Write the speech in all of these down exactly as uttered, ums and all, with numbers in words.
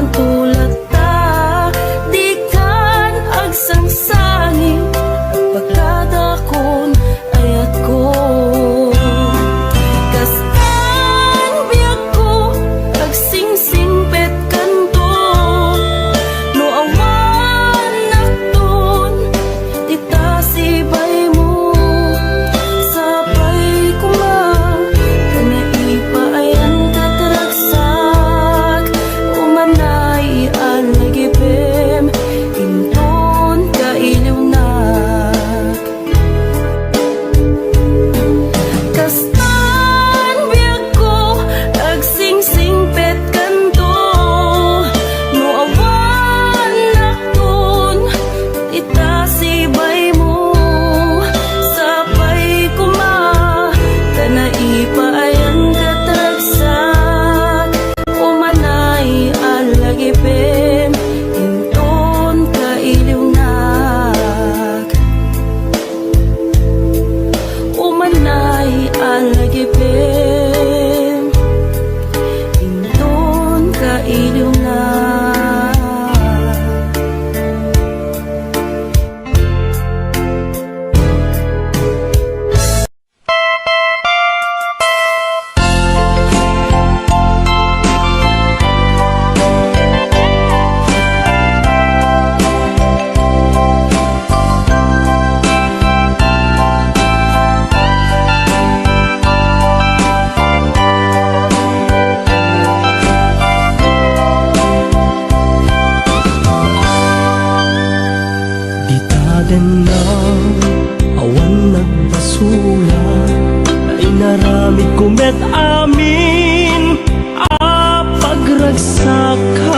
Tulad ta dikan agsangsangi, pagkadakon ayatko. Kastan biagko, agsingsingpet kanto, no awan nakton, ti tasibaymo, sapay koma, ta naipaayan ket ragsak, umanay a lagipem, inton kailiwnak. Kastan biagko, agsingsingpet kanto, no awan nakton, itasibaymo, sapay koma, ta naipaayan ket ragsak, umanay a lagipem, inton kailiwnak. Umanay a lagipem, inton kailiwnak. Dita denna, awan nagbasolak, ta inaramidko met amin a pagragsakak.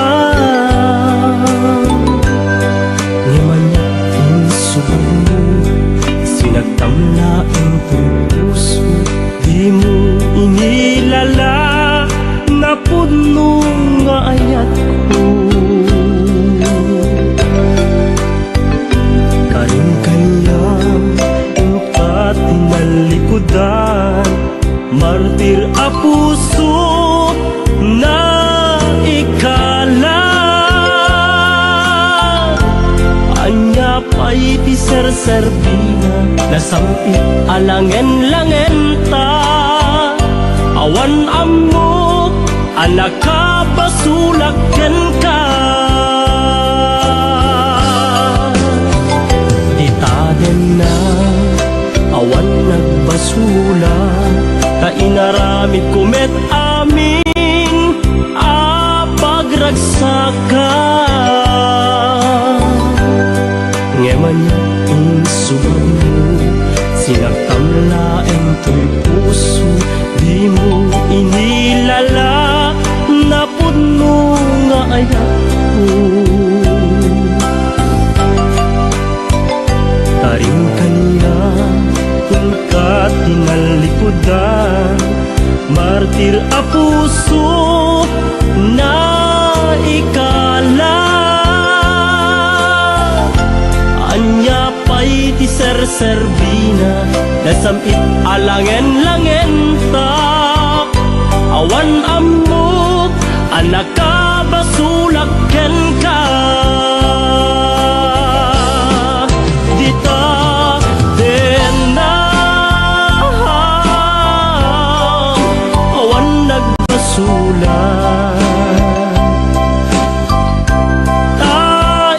Ngem ania insubagmo, sinagtam laeng ti puso, dimo inilala, napudno nga ayatko. Karin kaniak, inka ti nalikudan, martir a puso, naikala. Ania pay ti serserbina, nasam-it a langen-langenta. Awan ammok a nakabasolak kenka. Dita denna, awan nagbasolak, ta inaramidko met amin a pagragsakak. Ngem ania insubagmo, sinagtam laeng toy puso, dimo inilala, napudno nga ayatko. Karin kaniak, inka ti nalikudan, martir a puso, naikala. Ania pay ti serserbina, nasam-it a langen-langenta. Awan ammok a nakabasolak kenka. Dita denna, awan nagbasolak. Ta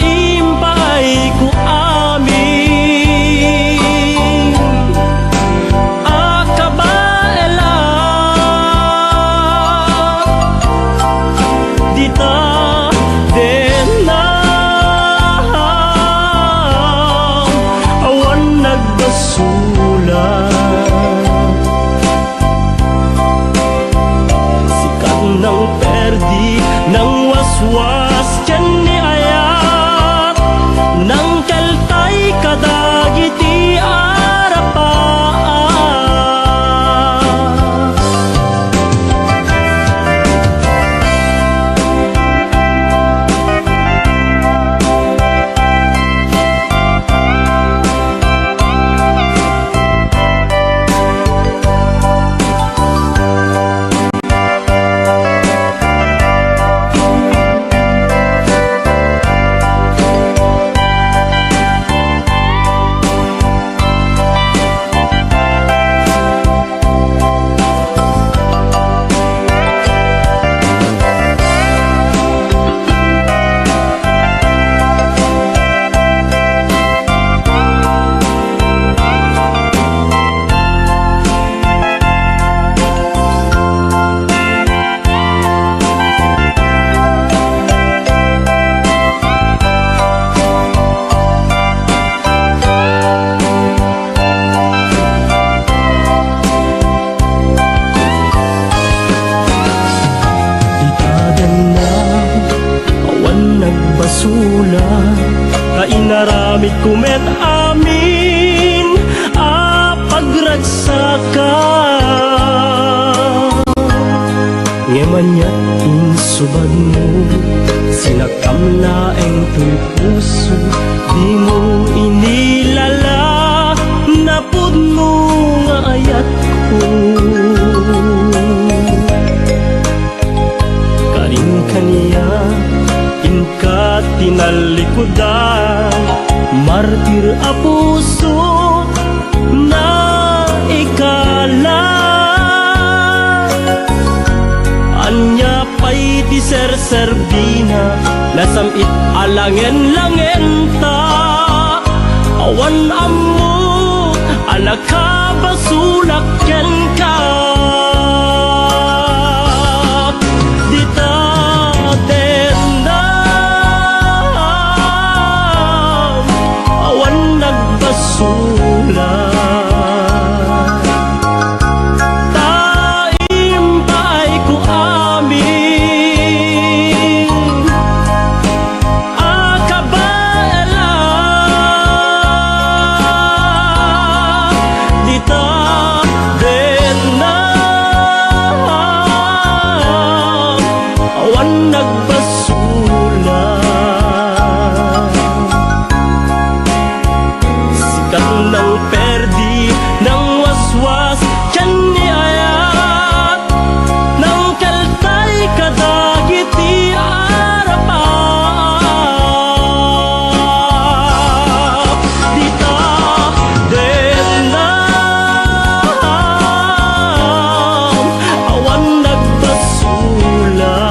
impaayko amin a kabaelak. Di Aramidko met amin a pagragsakam. Ngem ania ti insubadmo? Sinakam laeng toy puso, dimo inilala napudno nga ayatko. Karin kaniak, inka tinallikudan, martir a puso, naikala. Ania pay ti serserbina, nasam-it a langen-langenta, awan ammo a nakabasolak kenka. Dita dennam, awan nagbasolak. Ta impaayko amin a kabaelan. Dita dennam, awan nagbasolak. Sika ti nangperdi, nangwaswas ken ni ayat, nangkeltay kadagiti arapaak. Dita dennam, awan nagbasolak.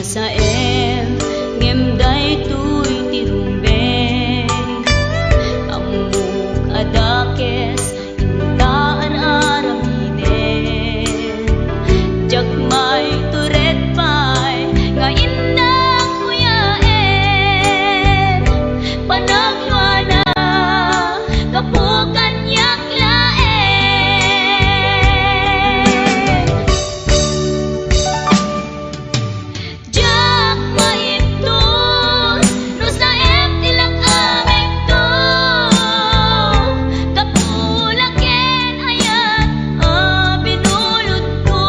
Saem, ngem daytoy ti rumbeng. Ammok a dakes, intaan aramiden. Diak maitured pay nga innak kuyaen. Panagluana, gapu kaniak laeng. Diak maibtur no saem ti lak-amekto. Gapu la ken ayat a binulodko.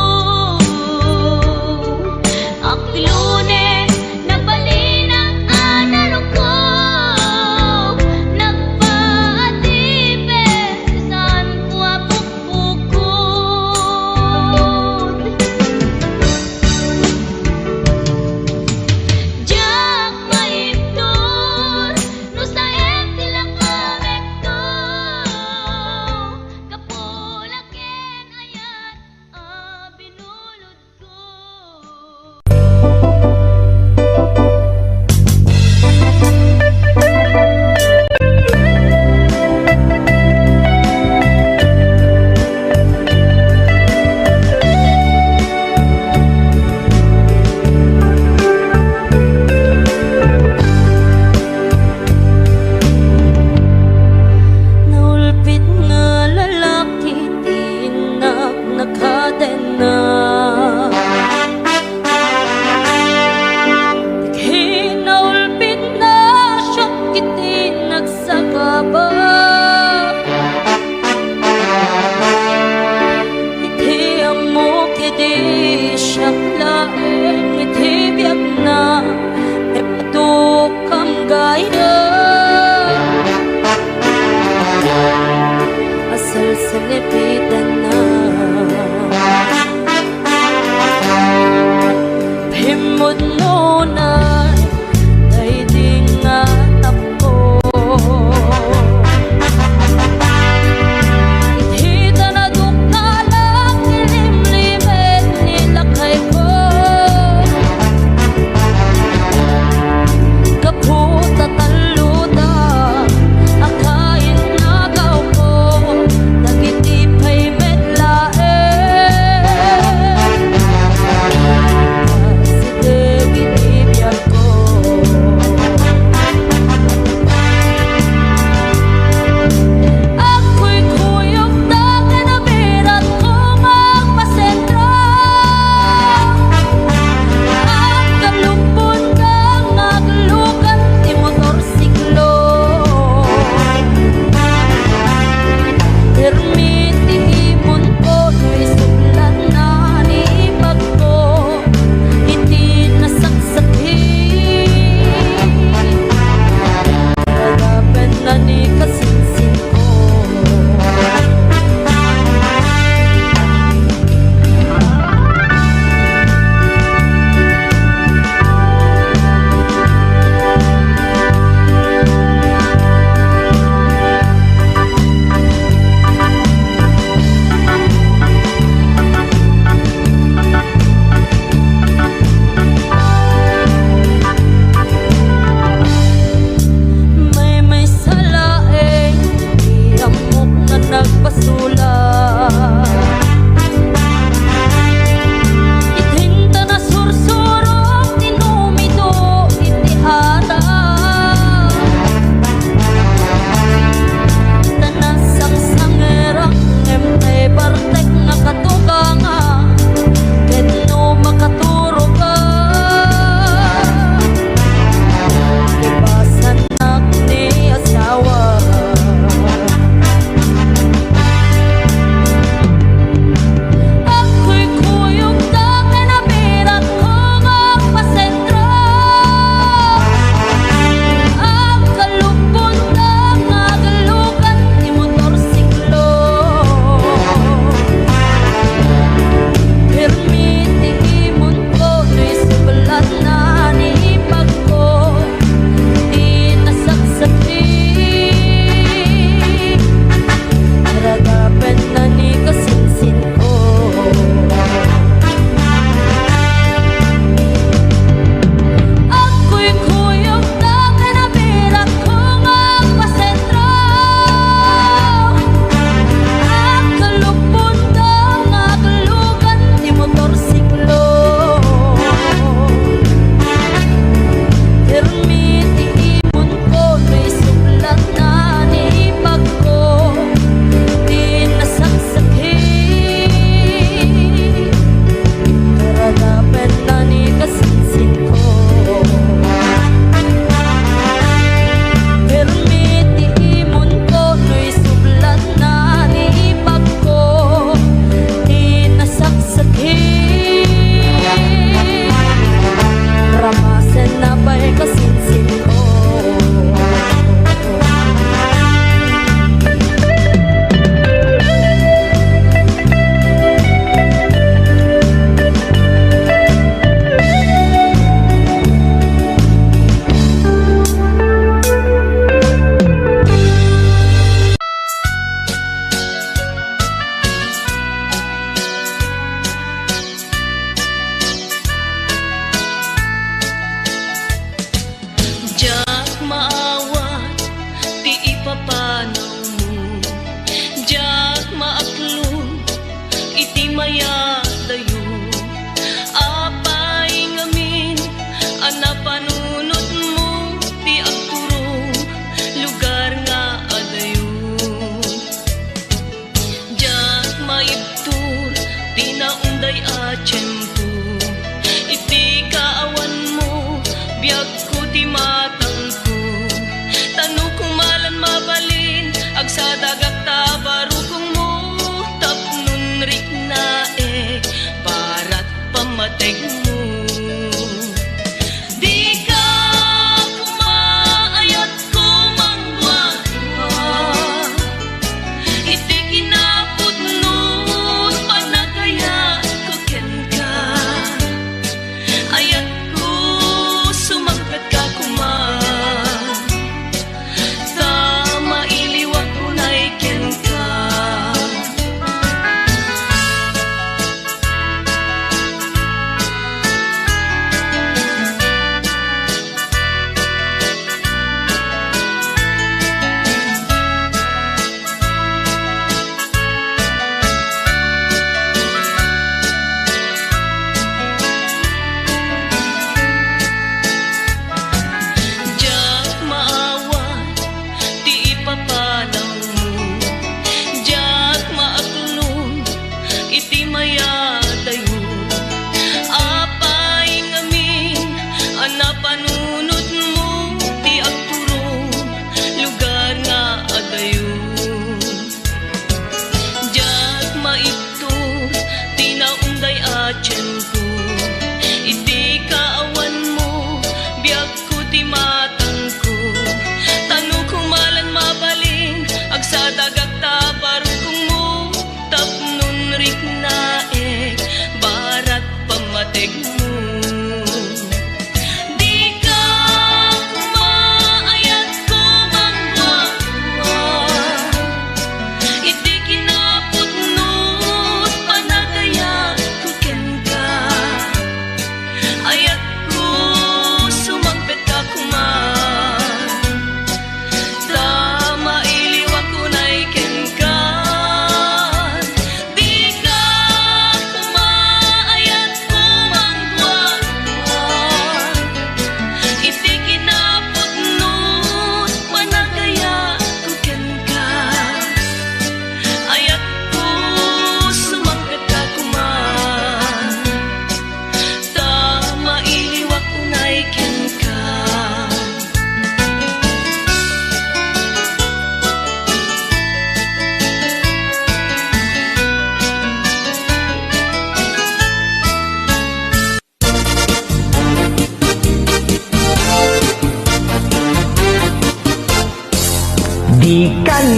Aklunen, nabalinak a naruko. Nagpaatipes, saanko a pukpukod. Diak maibtur no saem ti lak-amekto. Gapu la ken ayat a binulodko. Naulpit nga lalaki ti innak nakadena. Dagiti naulpitna, siak iti nagsagaba. Iti ammok idi siak laeng iti biagna, ipadukam gayam a salsalepitanna. Pimmudnona daydi nga tappo. Iti tanadok nga alak, ilimlimed ni lakayko. Gapu ta talloda a kainnagawko, dagiti pay met laeng. Asideg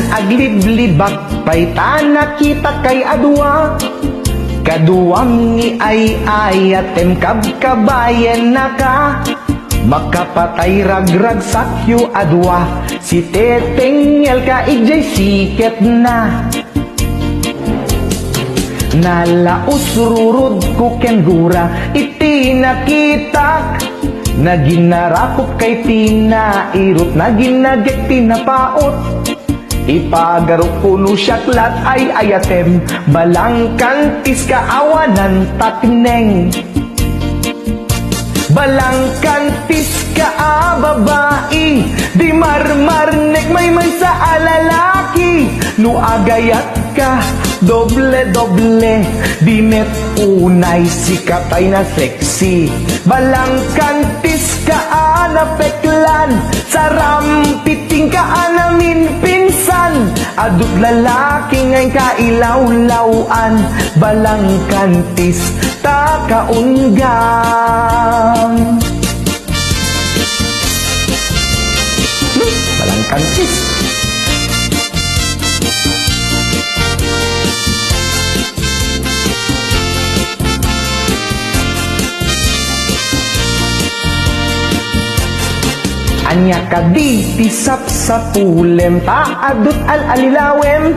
Agliblibak pay ta nakitak kay a dua. Kaduam nga ay-ayatem, kabkabayennaka. Makapatay ragragsakyo a dua. Sitengngel ka idiay siketna. Nalausrurod ko ken gura iti nakitak. Naginarakop kay ti nairut, naginagek ti napaut. Ipagarok ko no siak lat ay-ayatem, balangkantis ka awanan takneng. Balangkantis ka a babai, di marmarnek maymaysa a lalaki. No agayat ka, doble-doble, di met unay sika tay na sexy. Balangkantis ka a napeklan, sarampiting ka a naminpinsan. Adut lalaki nga inka ilawlaw-an, balangkantis ta kaunggam. Balangkantis. Ania kadi ti sapsapulem ta adut al-alilawem?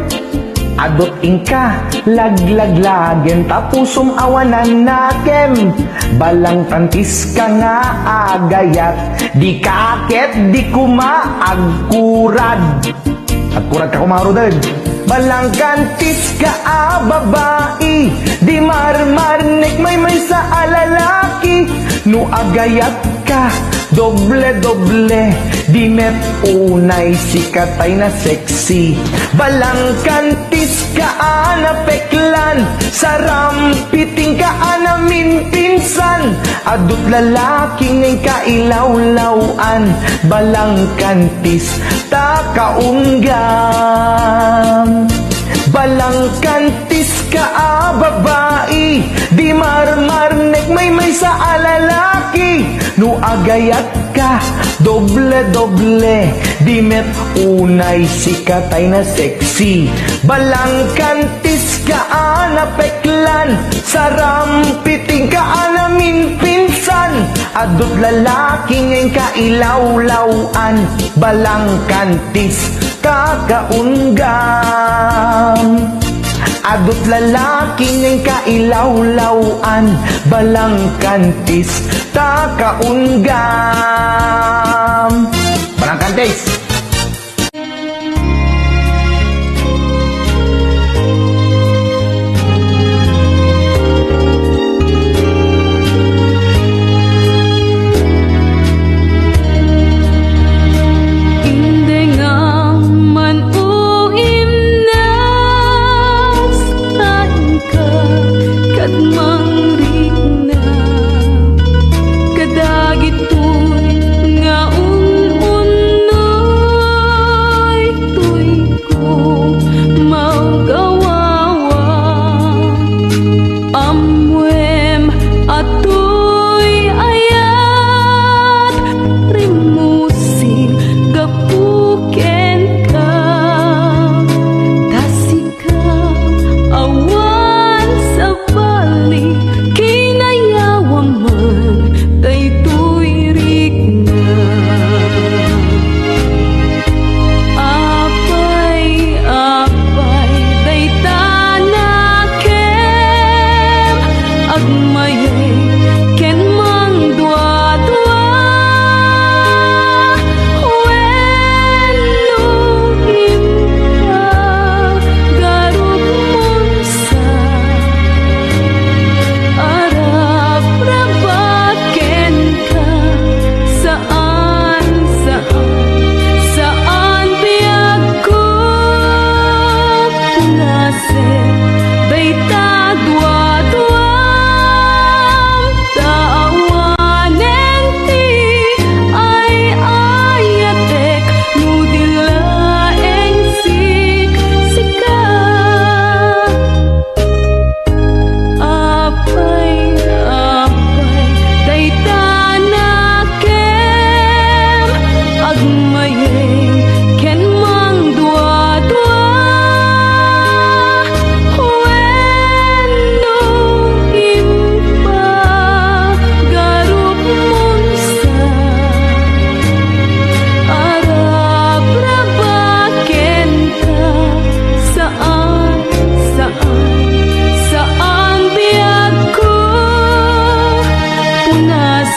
Adut inka laglaglagem ta pusom awanan nakem. Balangkantis ka nga agayat, di ka ket di koma agkurad. Agkurad ka koma ngaruden. Balangkantis ka a babai, di marmarnek maymaysa a lalaki. No agayat ka, doble-doble, di met unay sika tay na sexy. Balangkantis ka a napeklan, sarampiting ka a naminpinsan. Adut lalaki nga inka ilawlaw-an, balangkantis ta kaunggam. Balangkantis ka a babai, di marmarnek maymaysa a lalaki. No agayat ka, doble-doble, di met unay sika tay na sexy. Balangkantis ka a napeklan, sarampiting ka a naminpinsan. Adut lalaki nga inka ilawlaw-an, balangkantis ta kaunggam. Adut lalaki nga inka ilawlaw-an, balangkantis ta kaunggam. Balangkantis. Indengam man, o Imnas, ta ika ket mangrikna kadagitoy nga un-unno.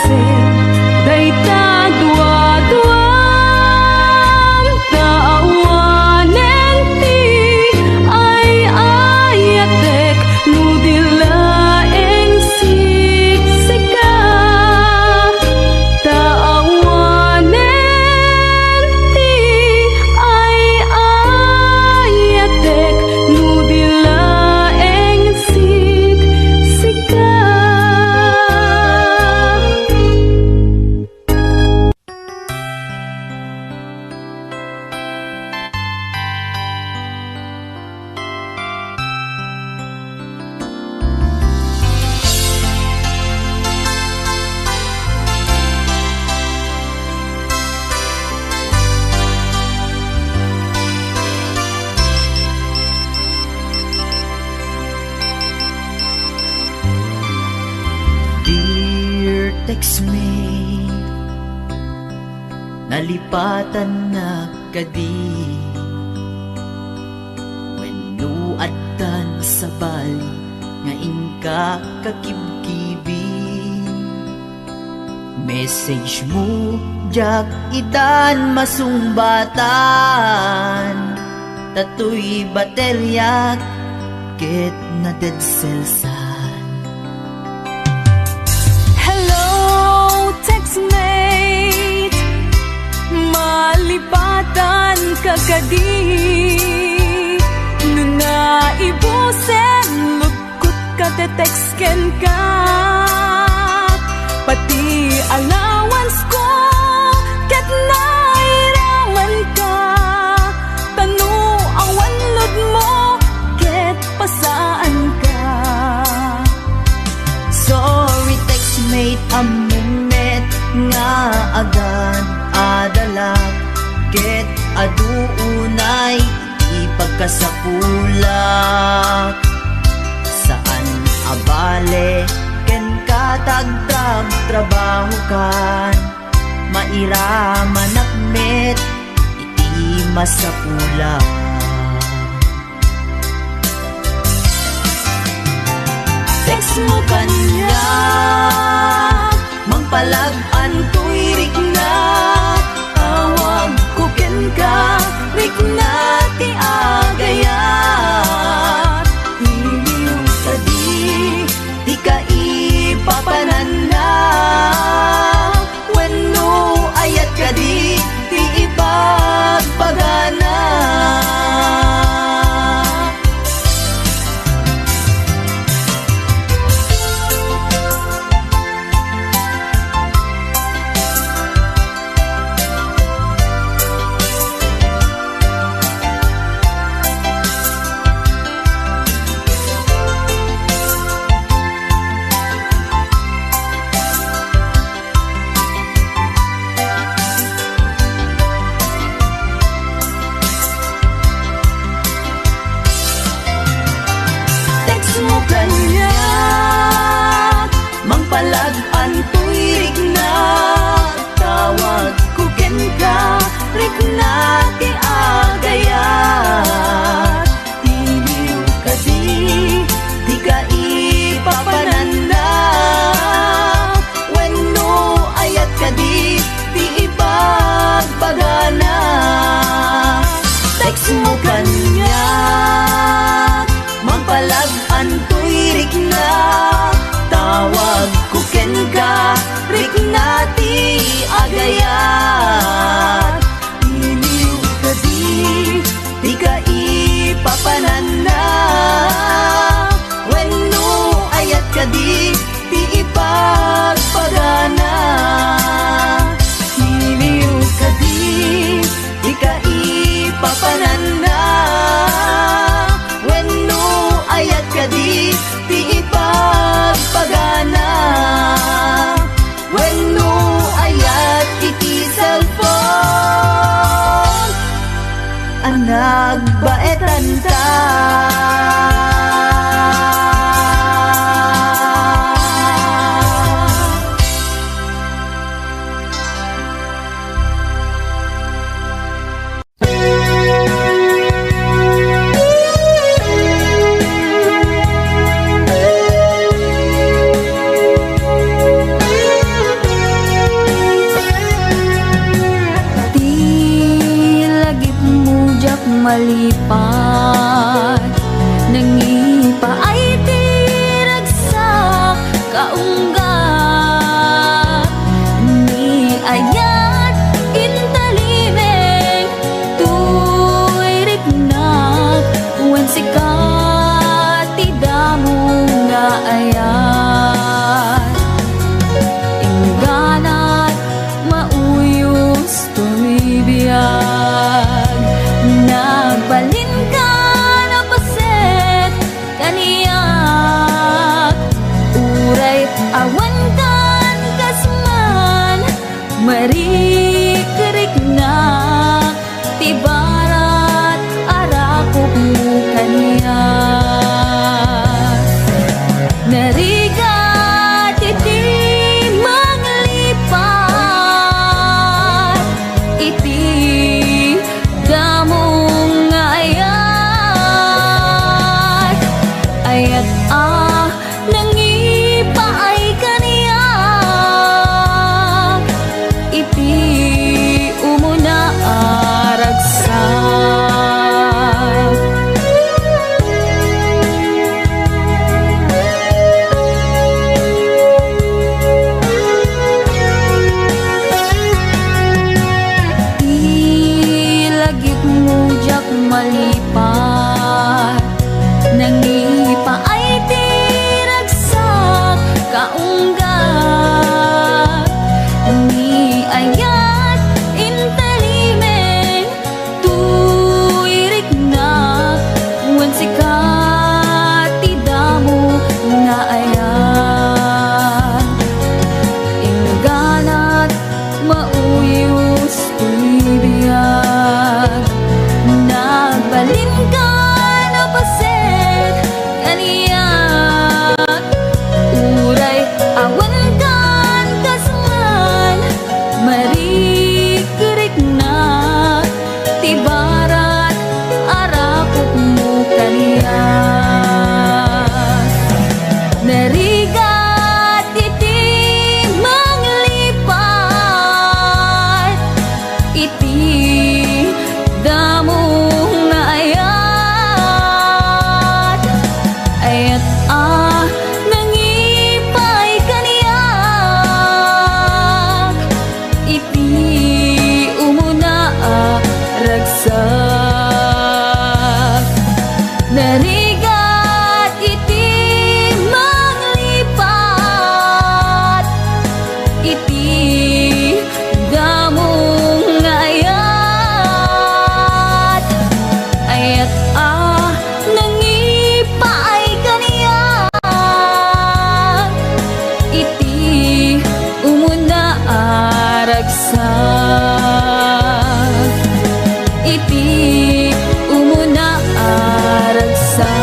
Dayta duaduam ta awanen ti ay-ayatek no di laeng siksika. Ta awanen ti ay-ayatek no di laeng siksika. Dear textmate, nalipatannak kadi? Wenno addan sabali nga inka kakibkibi? Message mo, diak itan masungbatan, ta toy bateliak ket na-dead cellsan. Hello, textmate. Malipatan ka kadi? No naibusen, lugkot ka, te-text kenka. Pati allowance ko, ket nairaman ka. Ta no awan load mo, ket pasaanka. Sorry, textmate, ammom met nga agad-adalak, ket adu unay ipagkasapulak. Saan a bale kenka ta agtrabtrabahokan, mairamanak met iti masapulak. Text mo kaniak, mangpalag-an toy rikna. Tawag ko kenka, rikna ti agayat. Iliw kadi ti kaipapananna? Wenno ayat kadi ti ibagbagana? Ayat, intalimeng, tuiriknak, wen sika ti damo nga ayat. Ingganat, mauyos toy biag, nagbalinka a paset kaniak, uray awan kan kas man, marikriknak ti barat a rakopmo kaniak. Narigat iti manglipat iti damo nga ayat, ayat a nangipaay kaniak iti umuna a ragsak. Ilagipmo diak malipat, nangipaay ti ragsak, kaungga ni ayat, intalimeng, tuiriknak, wen sika ti damo nga ayat. Ingganat, mauyos toy biag, nagbalinka a paset kaniak, uray awan kan kas man, marikriknak ti barat a rakopmo kaniak. Narigat iti manglipat iti damo nga ayat, ayat a nangipaay kaniak iti umuna a ragsak. Narigat iti manglipat iti damo nga ayat, ayat a nangipaay kaniak iti umuna a ragsak, iti umuna a ragsak.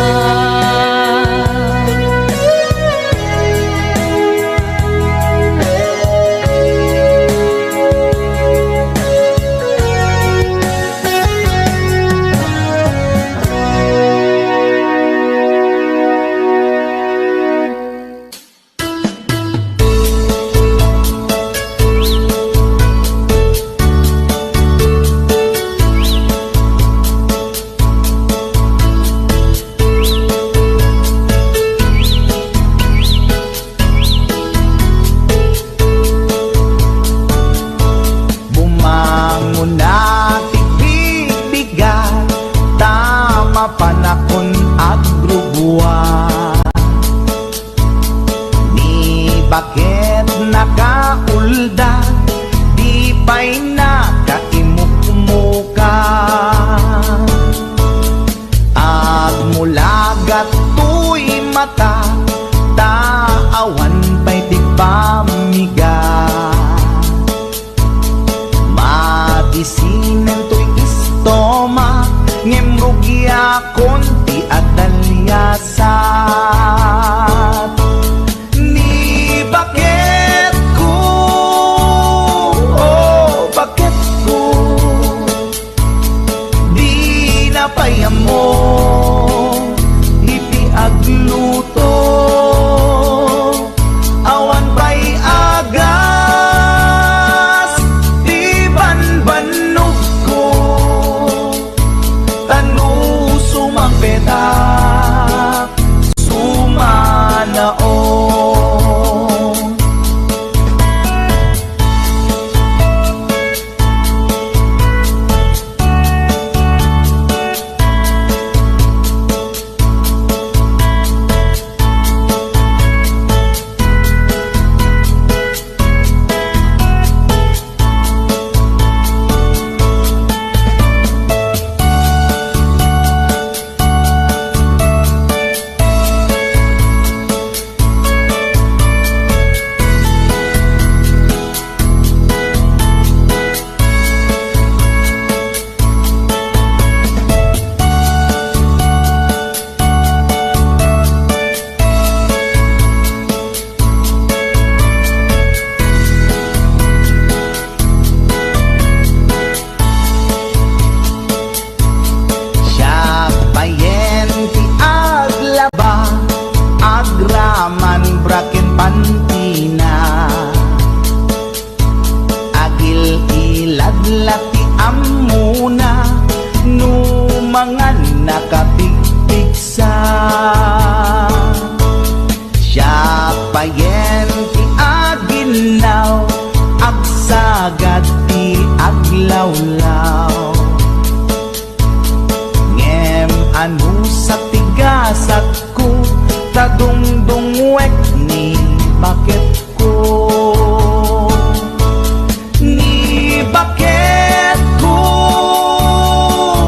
lawlaw. Ngem anusat ti gasatko, ta dungdungwek ni baketko. Ni baketko,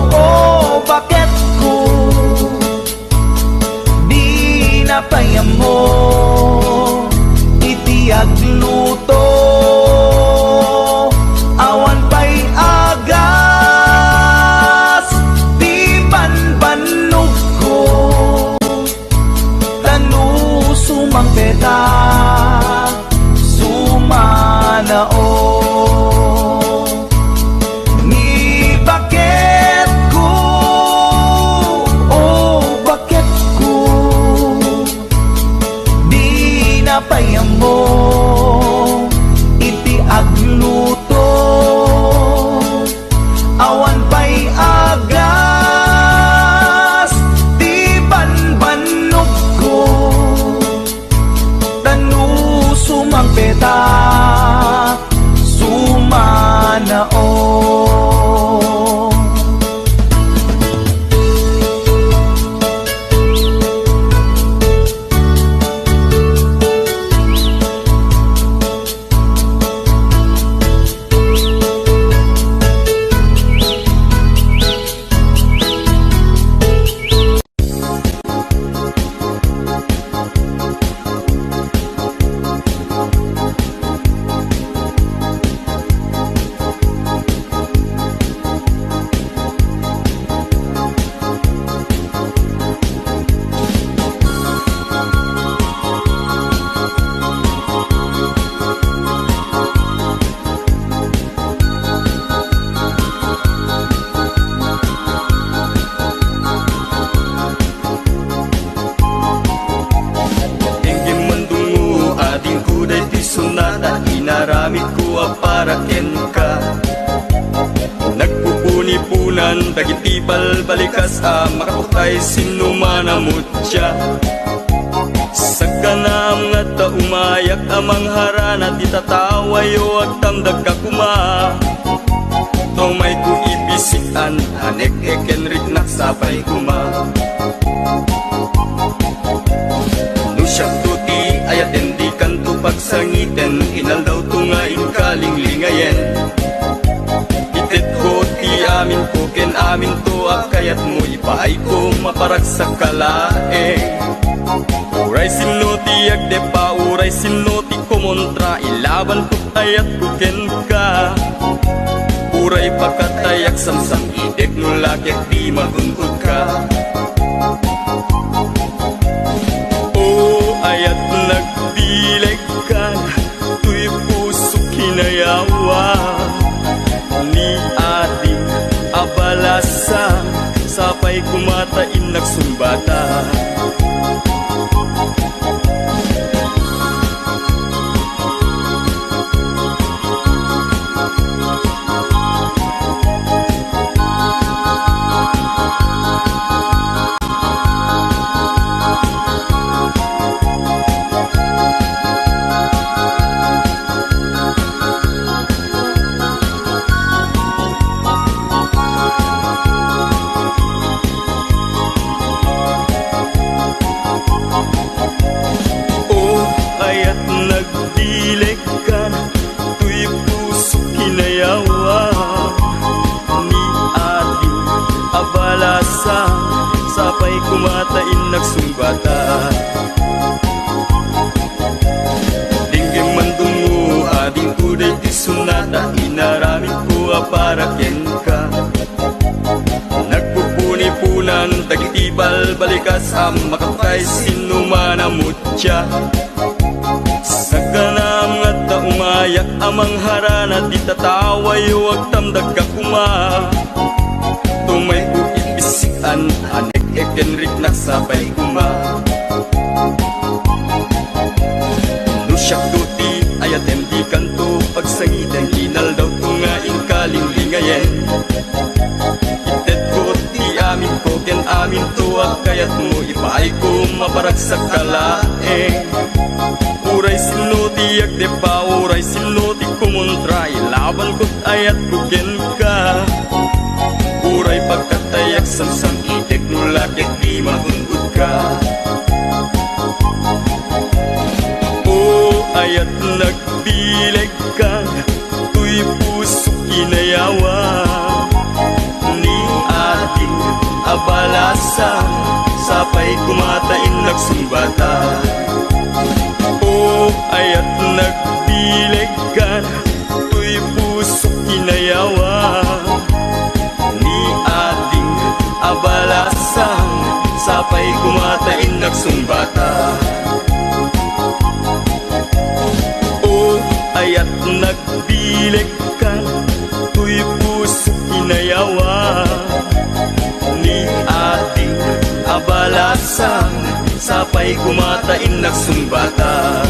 o baketko, dina pay ammo iti agluto. Awan pay agas ti banbannogko. Ta no sumangpet a, sumanaon. Ni baketko, o baketko, dina pay ammo iti agluto. Awan pay agas ti banbannogko. Ta no sumangpet a, sumanaon. Inggim mandungngo, adingko, daytoy sonata, inaramidko a para kenka. Nagpupuniponan dagiti balbalikas a makaputay sinno man a mutya. Sagganam nga adda umayak a mangharana ti tatawayo, agtamdagka koma. Tumayko ipisik-an, anek-ek ken riknak sapay koma. No siakto ti ayaten, dikanto pagsangiten, inaldawto nga inkalinglingayen. Itetko ti aminko ken aminto a kayatmo, ipaayko maparagsak ka laeng. Uray sinno ti agdep-a, uray sinno ti kumontra, ilabanko ti ayatko kenka. Uray pakatayak, samsam-idek no lakek ti magunkodka. O ayat, nagbilegkan, toy pusok kinayawa. Ni ading a balasan, sapay koma ta innak sungbatan. O ayat, nagbilegkan, toy pusok kinayawa. Ni ading a balasan, sapay koma ta innak sungbatan. Inggim mandungngo, adingko, daytoy sonata, inaramidko a para kenka. Nagpupuniponan dagiti balbalikas a makaputay sinno man a mutya. Sagganam nga adda umayak a mangharana ti tatawayo, agtamdagka koma. Tumayko ipisik-an, anek-ek ken riknak sapay koma. No siakto ti ayatem, dikanto pagsangiten, inaldawto nga inkalinglingayen. Itedko ti aminko ken aminto a kayatmo, ipaayko maparagsak ka laeng. Uray sinno ti agdep-a, uray sinno ti kumontra, ila Abalkot ayatko kenka, uray pagkatayak, samsam-itek no la ket di magun-odka. O ayat, nagbilegka, toy pusok inayawa. Ni ading a balasang, sapay koma ta innak sungbata. O ayat, nagbilegka, toy pusok inayawa. Ni ading a balasang, sapay koma ta innak sungbata. O ayat, nagbilegka, toy pusok inayawa. Ni ading a balasang, sapay koma ta innak sungbata.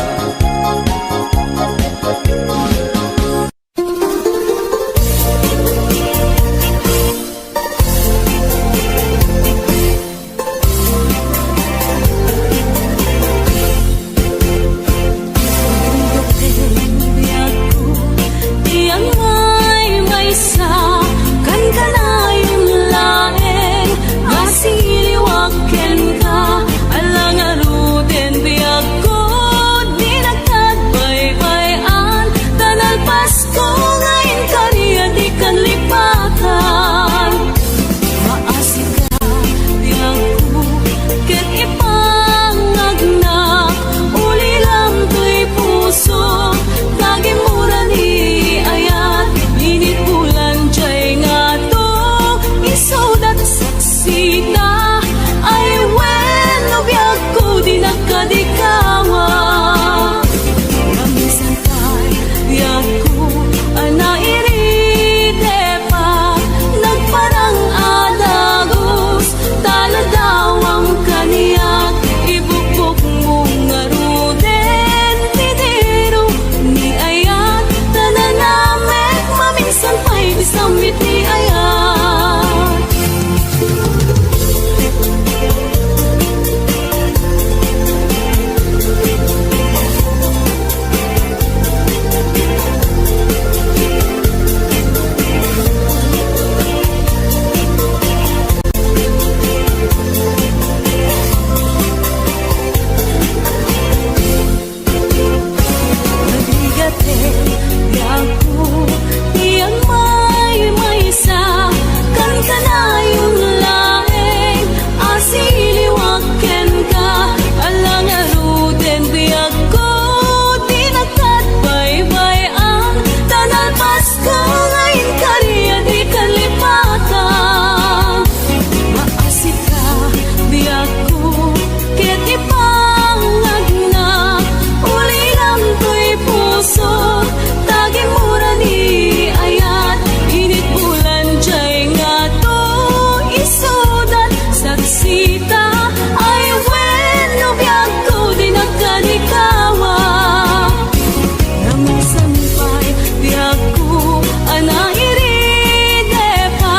Ko nga inkari a dikan lipatan. Maasika, biagko, ket ipangagna, ulilam toy puso, ta gimmura ni ayat, init bulan jay ngato, isudat saksita, ay wenno biagko, dinak kadikawa. Ngem isan pay biagko a nairidepa, nagparang a dagus, ta ladawam kaniak, ibukbokmo ngaruden ti diro ni ayat, ta nanamek maminsan pay ti sammit ni ayat. Nagrigat, biagko, ti agmaymaysa, kankanayon laeng a siliwak kenka, ala ngaruden biagko, dinak kadbaybay-an, ta nalpasko nga inkari a dikan lipatan. Maasika, biagko, ket ipangagna, ulilam toy puso, ta gimmura ni ayat, init bulan jay ngato, isudat saksita, ay wenno biagko, dinak kadikawa. Naminsan pay biagko a nairidepa,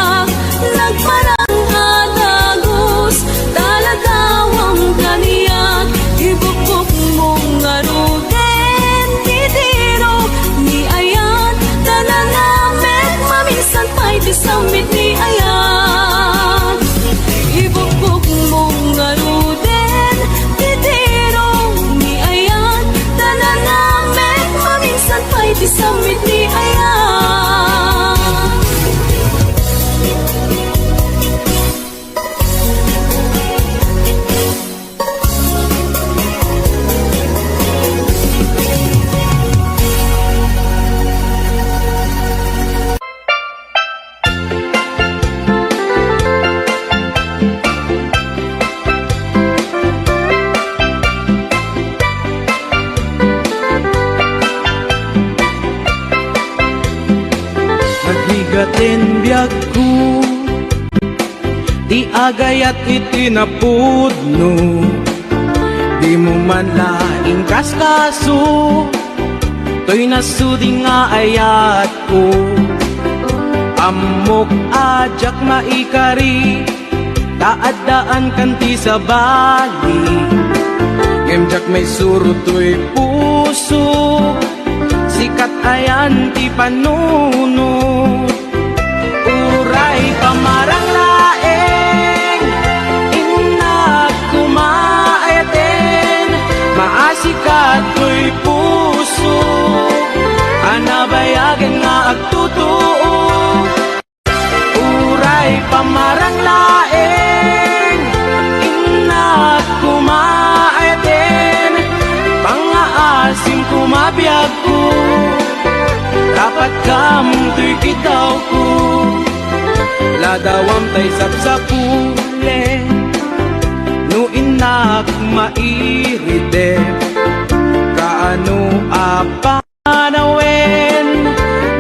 nagparang a dagus, ta ladawam kaniak, ibukbokmo ngaruden ti diro ni ayat, ta nanamek maminsan pay ti sammit ni ayat. Ibukbokmo ngaruden ti diro ni ayat, ta nanamek maminsan pay ti sammit ni ayat. Nagrigaten biagko ti agayat iti napudno. Dimo man la inkaskaso toy nasudi nga ayatko. Ammok a diak maikari ta addaankan ti sabali, ngem diak maisuro toy puso. Sika ayan ti panunot. Uray pamarang laeng, innak koma ayaten, maasika toy puso, a nabayagen nga agtutuo. Uray pamarang laeng, innak koma ayaten, pangngaasim koma biagko, dapat kam toy kidawko. Ladawam tay sapsapuleng, no innak mairite, kaano a panawen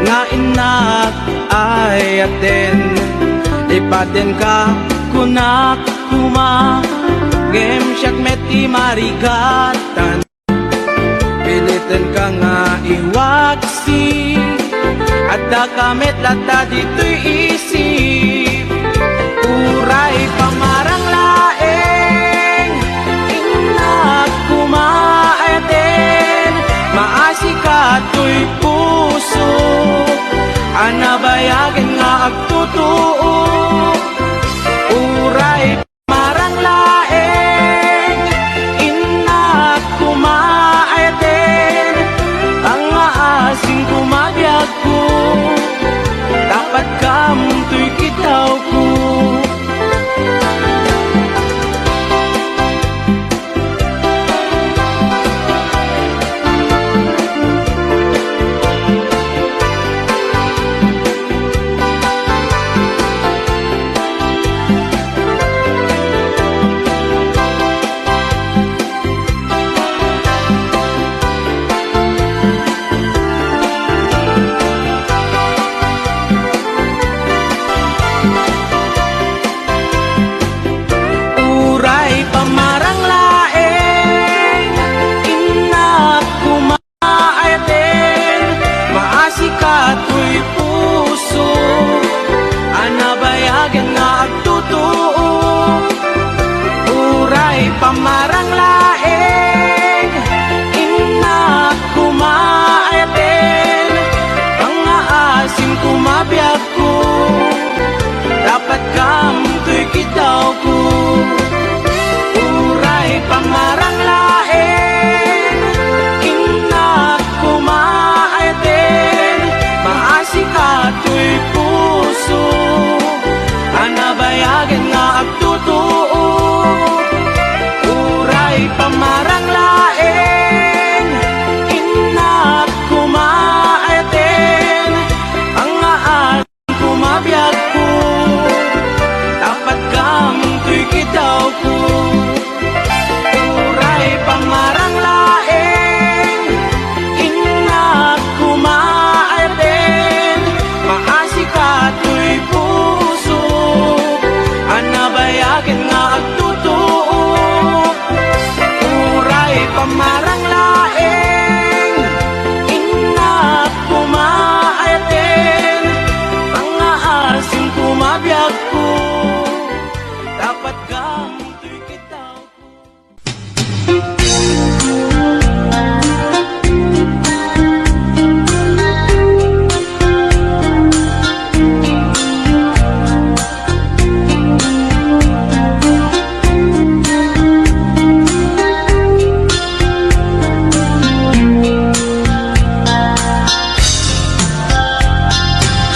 nga innak ayaten? Ipatenka, kunak koma, ngem siak met ti marigatan. Pilitenka nga iwaksi, addaka met latta ditoy isip. Uray pamarang laeng, innak koma ayaten, maasika toy puso, a nabayagen nga agtutuo. Uray pamarang laeng, innak koma ayaten, pangngaasim koma biagko, dapat kam toy kidawko. Uray pamarang laeng, innak koma ayaten, maasika toy puso, a nabayagen nga agtutuo. Uray pamarang laeng, innak koma ayaten, pangngaasim koma biagko, dapat kam toy kidawko. Uray pamarang laeng, innak koma ayaten, maasika toy puso, a nabayagen nga agtutuo. Uray pamarang laeng, innak koma ayaten, pangngaasim koma biagko, dapat kam toy kidawko. Uray pamarang laeng, innak koma ayaten, maasika toy puso, a nabayagen nga agtutuo. Uray pamarang laeng, innak koma ayaten, pangngaasim koma biagko, dapat kam toy kidawko.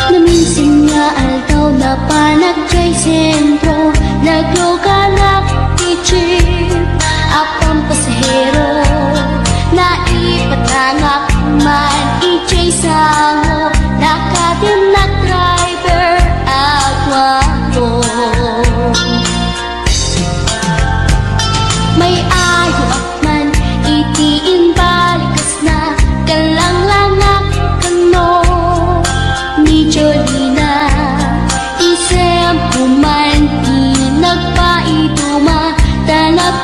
Naminsan nga aldaw, napanak jay sentro, naglugarak ti jeep a pampasahero. Naipatangak man ijay sango, nakatimnak driver a guapo. May ayoak man iti imbalikas na, kallanglangak kano ni Jolina. Isem ko man ti nagpaiduma, ta nag-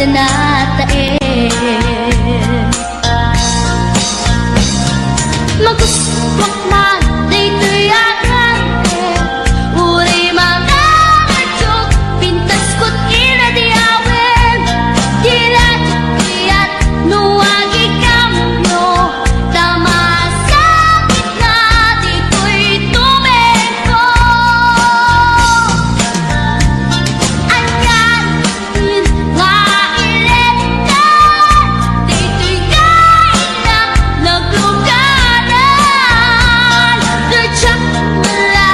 natae. Magustuak man daytoy a kanta, uray mangaradyok, pintas ket ina ti awit, ti radyo ti at no agikam no, ta masakit na ditoy tumengko. Anian nga iletan ditoy nga innak naglugaran, diak la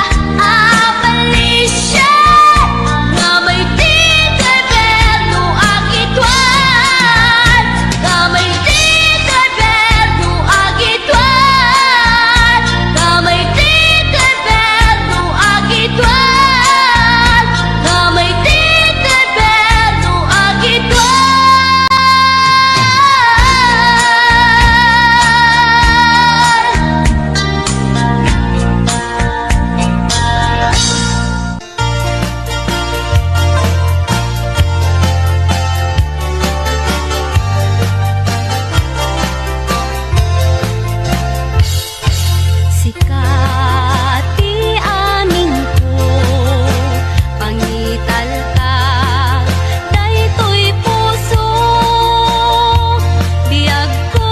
abalisian nga may ti gobyerno agituan, nga may ti gobyerno agituan, nga may ti gobyerno agituan, nga may ti gobyerno agituan. Sika ti amingko, pangitalka daytoy puso, biagko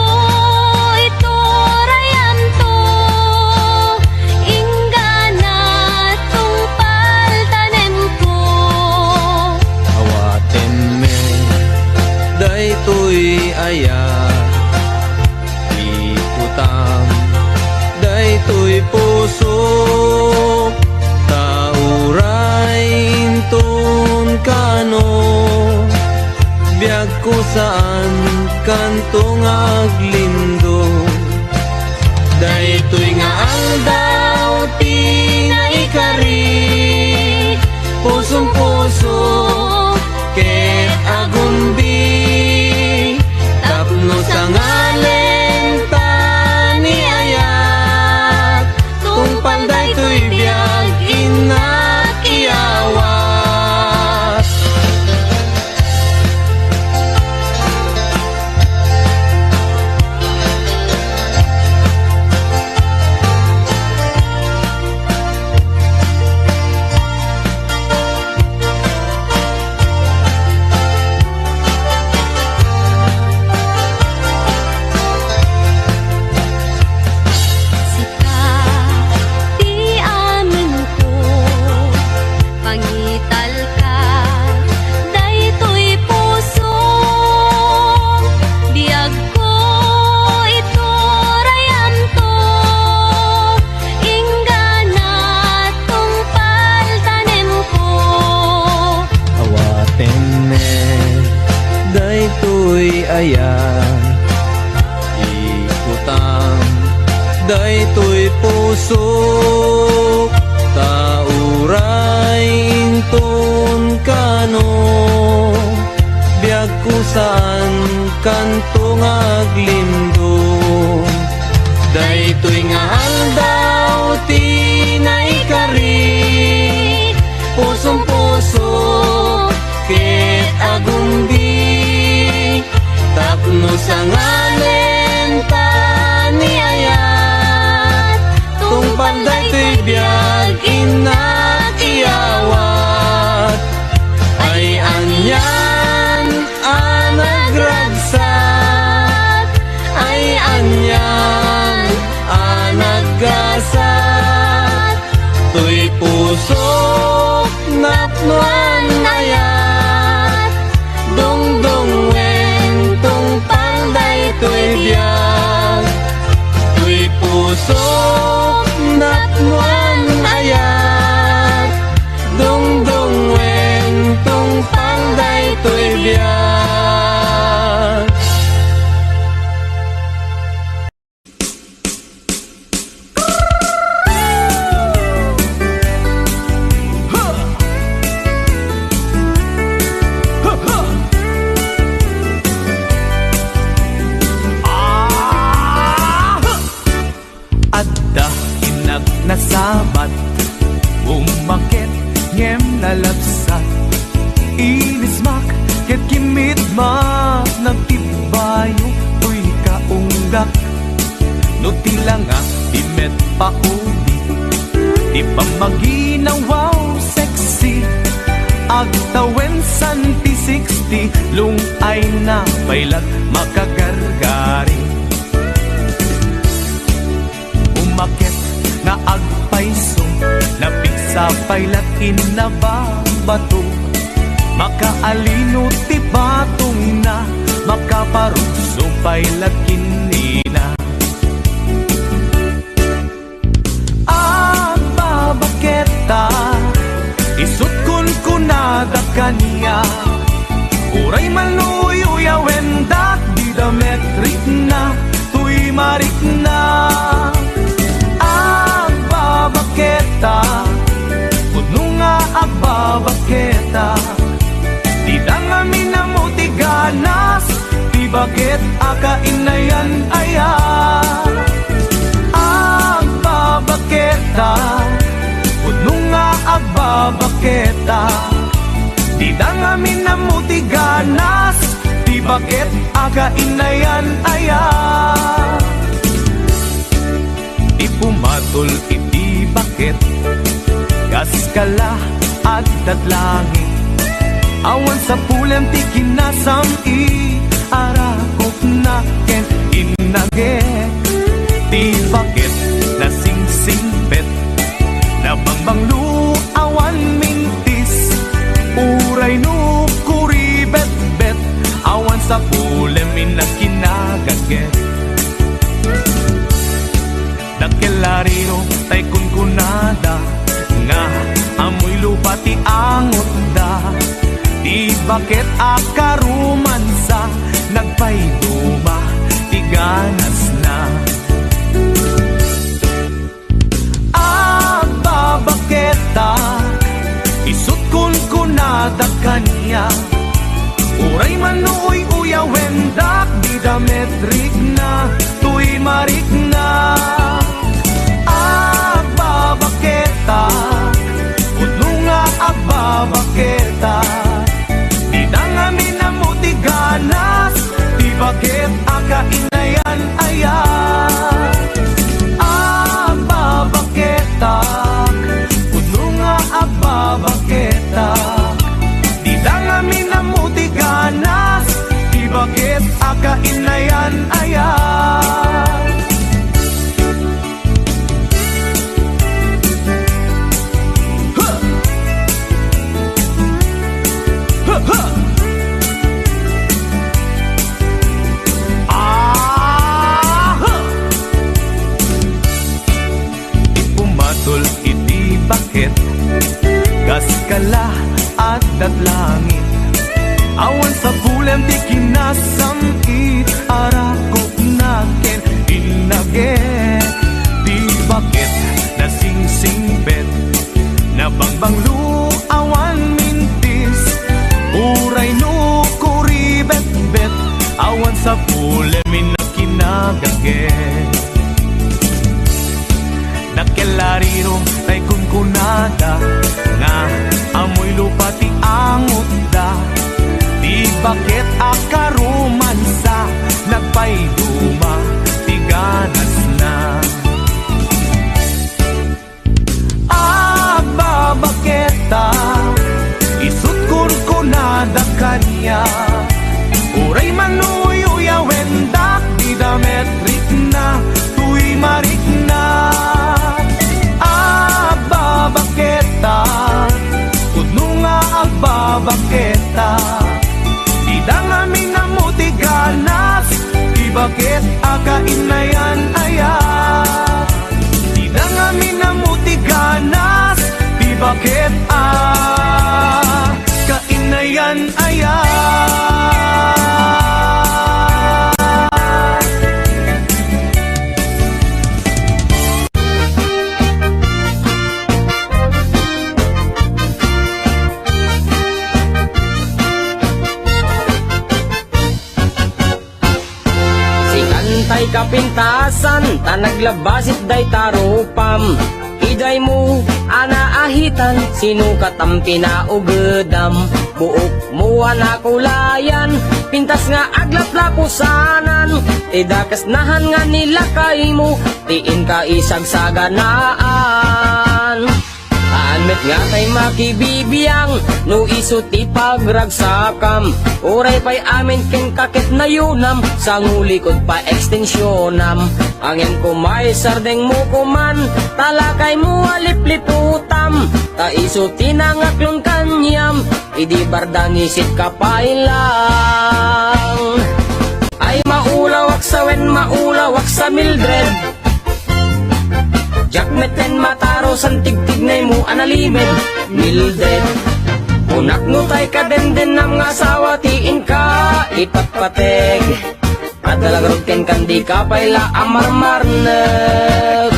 iturayamto, inggana tungpal tanemko. Awatenmi daytoy ayat, ikutam daytoy puso, ta uray inton kano, biagko saan kanto nga aglindog. Daytoy nga aldaw ti naikari, pusong-puso ket agumbi, tapno sangalen ta ni ayat, tungpal daytoy biag innak iyawat. Sika ti amingko, pangitalka daytoy puso, biagko iturayamto, inggana tungpal tanemko. Awatenmi daytoy ayat, ikutam daytoy puso, ta uray inton kano, biagko saan kanto nga aglindog. Daytoy nga aldaw ti naikari, pusong-puso ket agumbi, tapno sangalen ta ni ayat, tungpal daytoy biag innak iyawat. Ay anian a nagragsak, ay anian a naggasat, toy pusok napnoan ayat, dungdungwen tungpal daytoy biag. Toy pusok napnoan ayat, dungdungwen tungpal daytoy biag. Adda innak nasabat, ummaket ngem nalabsat. Inismak ket kimmi Managtibbayo toy kaunggak. No ti langa ti met paudi, ti pammaginawaw sexy. Agtawen santi sixty, lung-ayna pay lat makagargari. Umaket nga agpayso, napigsa pay lat inna babato. Makaalino ti patongna, makaparukso pay lat ken nina. Agbabaketa, isut' kunkunada kaniak. Uray man no uyawendak, dida met rikna, toy marikna. Agbabaketa, pudno nga agbabaketa. Dida ngamin ammo ti ganas, ti baket a kainayan aya. Agbabaketa, pudno nga agbabaketa. Dida ngamin ammo ti ganas, ti baket a kainayan aya. Ti pumatol iti baket, kas kala addat langit. Awan sapulem ti kinasam-it, arakupna ken innaget. Ti baket nasingsingpet, nabangbanglo awan mintis. Uray no kuribetbet, awan sapulem inna kinagaget. Dakkel a riro tay kunkunada nga ammoy lupa ti angotda. Ti baket a karomansa, nagpayduma ti ganasna. Agbabaketa, isut' kunkunada kaniak. Uray man no uy-uyawendak, dida met rikna, toy marikna. Agbabaketa, pudno nga agbabaketa. Dida ngamin ammo ti ganas, ti baket a kainayan aya. Agbabaketa, pudno nga agbabaketa. Dida ngamin ammo ti ganas, ti baket a kainayan aya. Ti pumatol iti baket, kas kala addat langit. Awan sapulem ti kinasam-it, arakupna ken innaget. Ti baket nasingsingpet, nabangbanglo awan mintis. Uray no kuribetbet, awan sapulem inna kinagaget. Dakkel a riro tay kunkunada nga ammoy lupa ti angotda. Ti baket a karomansa, nagpayduma ti ganasna. Agbabaketa, isut' kunkunada kaniak. Uray man no uyawendak, dida met rikna, toy marikna. Agbabaketa, pudno nga agbabaketa. Dida ngamin ammo ti ganas, ti baket a kainayan aya. Dida ngamin ammo ti ganas, ti baket a kainayan aya. Sikan tay kapintasan, ta naglabasit dayta rupam. Daymo a naahitan, sino kat am pinaugedam? Buokmo a nakulayan, pintas nga aglaplapusanan, ti dakes nahan nga nilakaymo, ti inka isagsaganaan. Haan met nga tay makibibiang, no isu ti pagragsakam, uray pay amin kenka ket nayunam, sangulikod pa ekstensionam. Ngem koma isardengmo koman, ta lakaymo a lipliputam, ta isu ti nangaklon kaniam, idi barda ngisit ka pay lang. Ay maulawak sa wen, maulawak sa Mildred. Diak metten mataro san tigtignaymo a nalimed, Mildred. Kunak no tay kadendennam nga asawa ti inka ipatpateg. Adda la garud kenkan, dika pay la a marmarnek.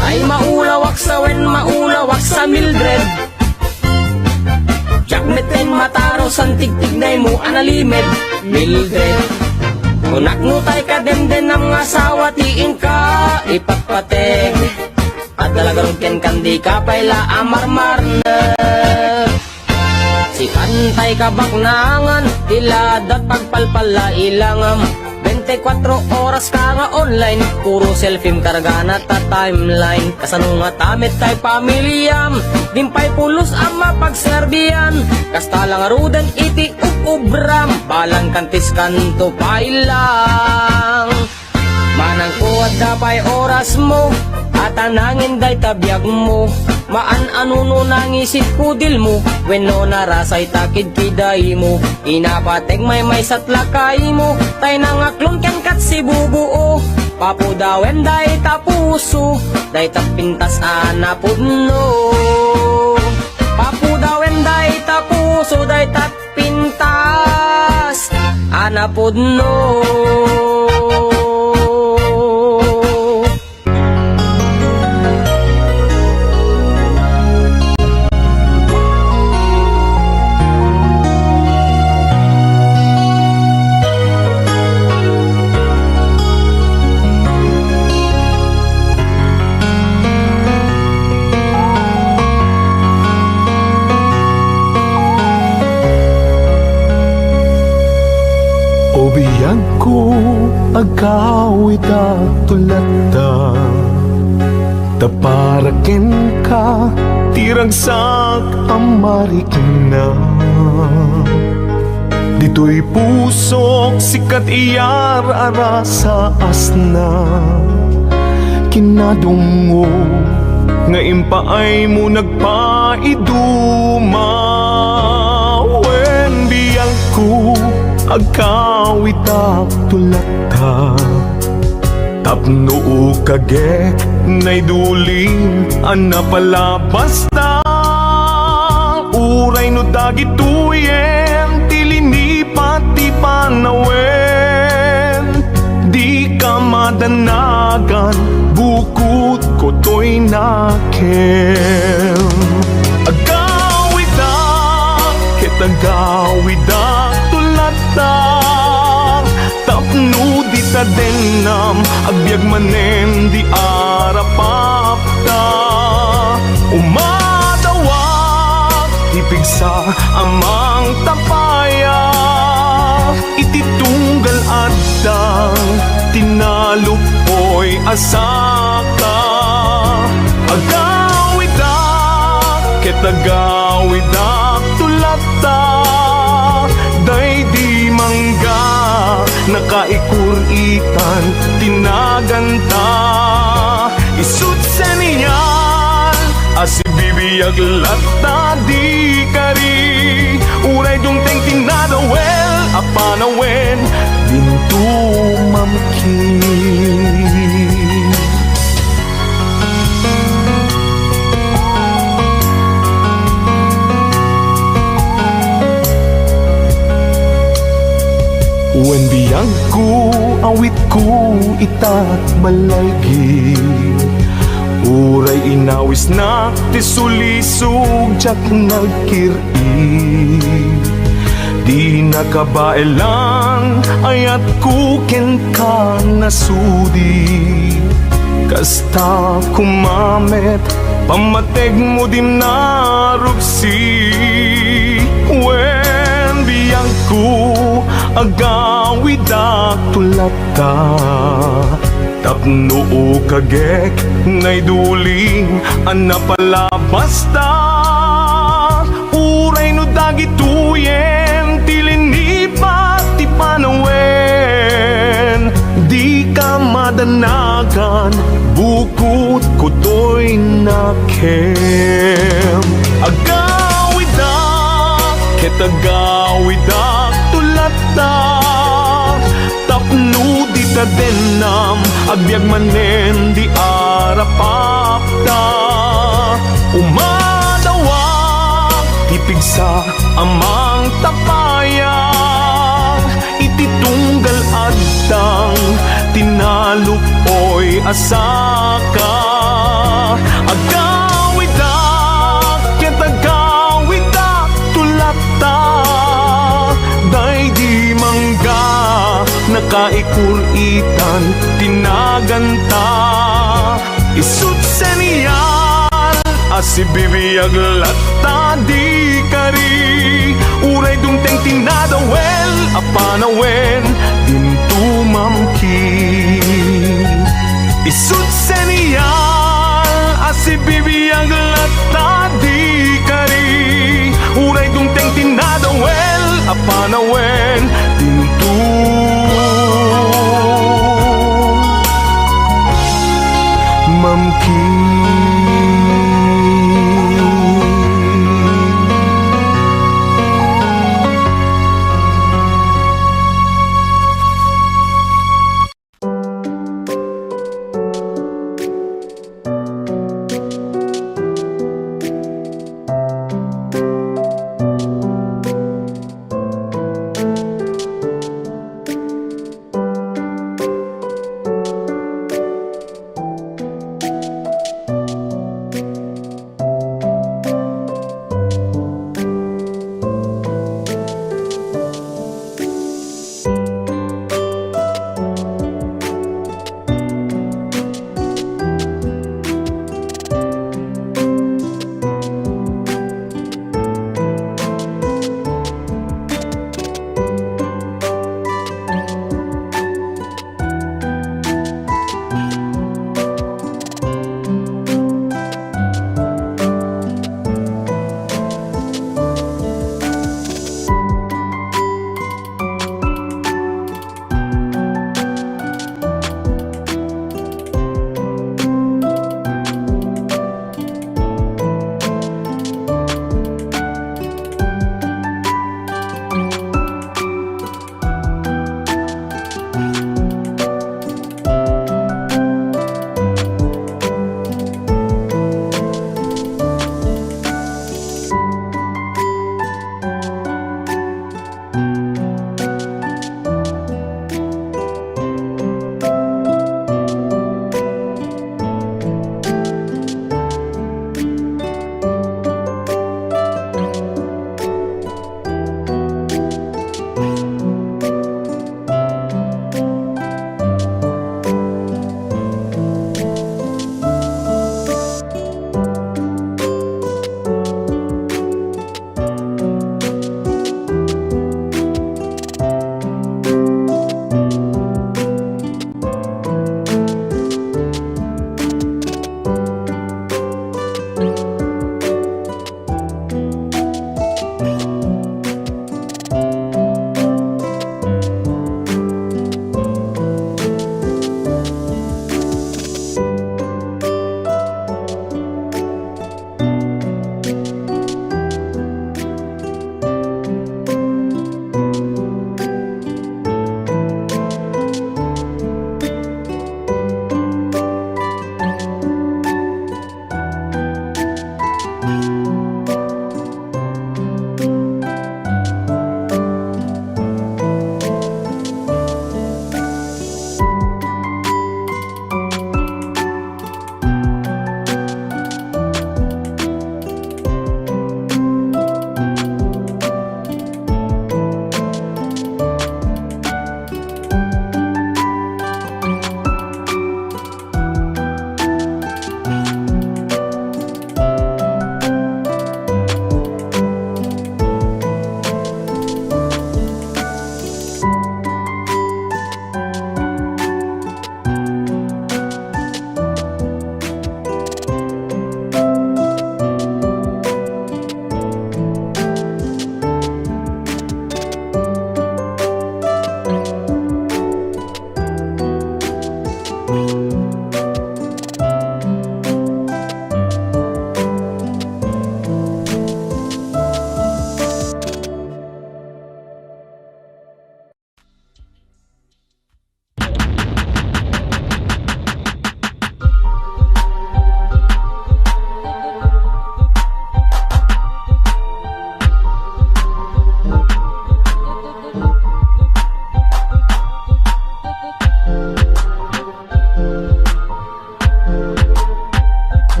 Ay maulawak sa wen, maulawak sa Mildred. Diak metten mataro san tigtignaymo a nalimed, Mildred. Kunak no tay kadendennam nga asawa ti inka ipatpateg. Adda la garud kenkan, dika pay la a marmarnek. Sikan tay kabaknangan, ti ladat pagpalpalla ilangam. Bente kuatro oras ka nga online, puro selfiem kargana ta timeline. Kasano ngata met tay pamiliam, dimpay pulos a mapagserbian. Kasta la ngaruden iti ub-ubram, balang kantiskanto pay lang. Manangko adda pay orasmo, a ta nangin dayta biagmo. Maan a nuno nangisit kudilmo, wenno narasay ta kidkidaymo. Inapateg maymaysa't lakaymo, tay nangaklon kenkat sibubuo. Papudawen dayta puso, dayta pintas a napudno. Papudawen dayta puso, dayta pintas a napudno. O biagko, agawid a tulatta, ta para kenka ti ragsak a marikna. Ditoy pusok, sika ti iyar-arasa asna. Kinadumngop nga impaaymo nagpaiduma. Wen biagko, agkawitak tulatta. Tapno ukagek, naidulin a napalabasta. Uray no dagitoyen ti linipat ti panawen, dika madanagan, bukod ko toy nakem. Agawidak ket agawidak tulatta, tapno dita dennam, agbiag manen di arapapta. Umadawak ti pigsa a mangtapaya, iti tunggal adda ti naluppoy a saka. Agawidak ket agawidak tulatta, daydi mangga nakaikuritan ti naganta. Isut senial a sibibiag latta di kari, uray dumteng ti nadawel a panawen, dinto mamkin. Wen Agko, awitko itat balaygi. Uray inawisnak ti sulisog, diak nagkir-i. Di nakabaelan, ayatko kenka nasudi. Kasta kumamet, pammategmo di narupsi. Wen biagko, agawidak tulatta. Tapno ukagek, naiduling a napalabasta. Uray no dagitoyen ti linipat ti panawen, dika madanagan, bukod kutoy nakem. Agawidak ket agawidak tulatta, tapno dita dennam, agbiag manen di arapapta. Umadawak ti pigsa a mangtapayang iti tunggal addang ti nalupoy a saka. Agawidak ket agawidak tulatta, daydi mangga nakaikuritan ti naganta. Isut senial a sibibiag latta di kari, uray dumteng ti nadawel a panawen, dinto mamki. Isut senial a sibibiag latta di kari, uray dumteng ti nadawel a panawen,